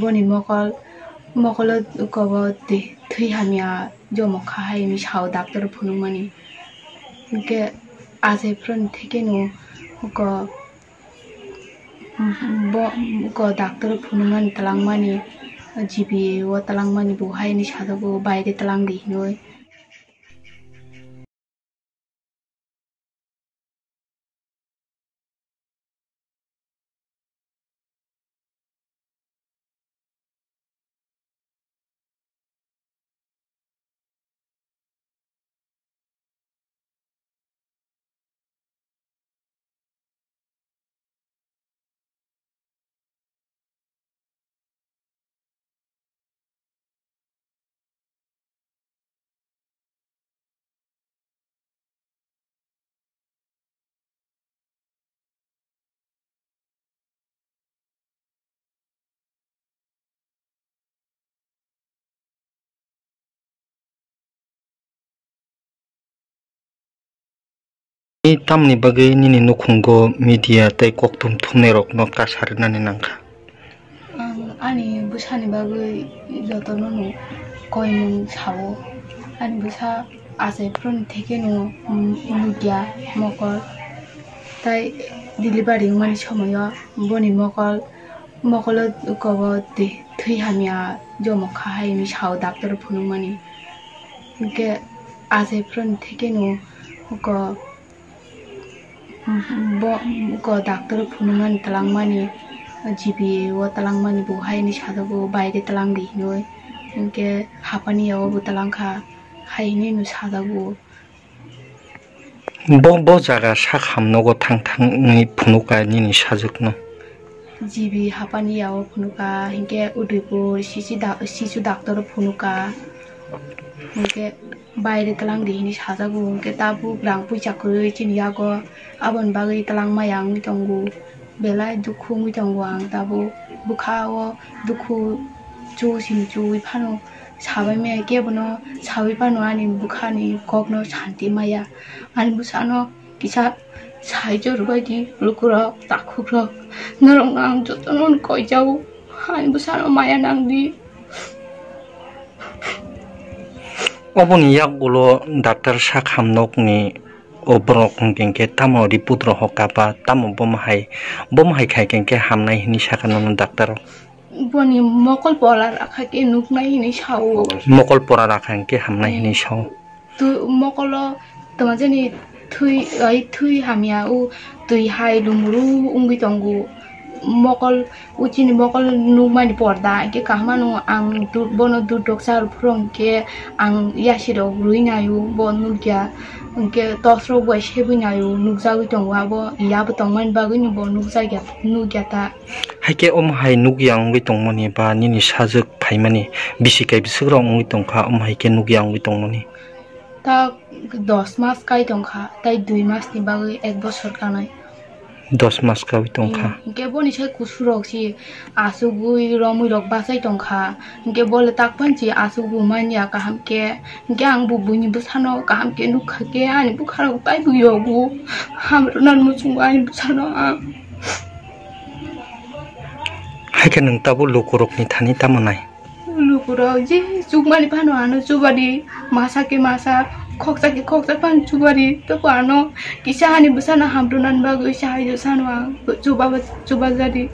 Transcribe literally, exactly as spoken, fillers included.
Boni mokol, mokolo kobo twi, twi hamya jomo kha hai hwnwi sao doctor phunukmani. Hinkhe achai phuroni thekeno oko, bo, oko doctor phunukmani twlangmani, G B o twlangmani bo hai hwnwi sajago, baire twlang di hinwi. Ni tamni bagwi nini nukhungo media tei kokthum thumnairokno kasa rwnani nangkha? Ang ani bwsani bagwi jotono no koimung sao. Ani bwsa achai phuroni thekeno, mm, nukya mokol. Tai delivery wngmani somoio boni mokol, mokolo kobo twi, twi hamya jomo kha hai hwnwi sao doctor phunukmani. Hinkhe achai phuroni thekeno oko, bo, oko doctor phunukmani twlangmani, G B o twlangmani bo hai hwnwi sajago, baire twlang di hinwi. Hinkhe hapani yago bo twlang kha, hai hwnwi no sajago. Bo, bo jaga sak hamnogo thang thangwi phunuka nini sajwkno? G B hapani yago phunuka, hinkhe Udaipur sisu da-, sisu doctor phunuka, hinkhe baire twlang di hinwi sajago, hinkhe tabuk rang puisa kwrwi chini yago, aboni bagwi twlang maya wngwi tongo. Belai dukhu wngwi tongo ang tabuk. Bwkha o dukhu chu sini chuwi phano sabai maya, kebono sawi phano ani bwkhani kokno santi maya. Ani bwsano kisa sai jorbai di lukurok, takhukrok. Norokno ang jotono koijao. Ani bwsano maya nangdi. Oboni yagulo doctor sak hamnokni o borok hwnkhe khe tamo report rok hoka ba tamo bomo hai, bomo hai khai khe hamnai hinwi saka nono doctor rok? Boni mokol pora rakha khe nuknai hinwi sao. Mokol pora rakha khe hamnai hinwi sao. Tu mokolo tamo jani thui, ai thui hamya o twi hai lumuru wngwi tongo. Mokol, o chini mokol nukmani porda, hinkhe kaham ano ang du-, bono dudok char phuru hinkhe ang yasi rok rwi naio, bo nukya, hinkhe tos rok bai sebwi naio, nukjagwi tongo abo, yabo tongmani bagwino bo nukjakya, nukya ta. Haikhe omo hai nukya wngwi tongmani ba nini sajwk phaimani bisi kai bwswk rok wngwi tongkha, omo hai khe nukya wngwi tongmani? Ta dos mas kai tongkha, tai dui mas ni bagwi ek bosor kanai. Dos mas kai tongkha. Hmm, hinkhe boni sai kusurok si asugwi romwi rok bachai tongkha. Hinkhe bole tak panchi asugwi manya kaham khe. Hinkhe ang bo buini bwsano kaham khe nukha khe ani bwkha rok tai bo yogo. Hamrwna muchungo ani bwsano ang. Haikhe nwng tabuk lukurokni thani tamo nai? Lukurok je chukmani phano ano chubadi, masa khe masa, khoksa khe khoksa phano chubadi, tei bo ano kisa ani bwsano hamrwnani bagwi se hai sano ang chuba, chubajadi.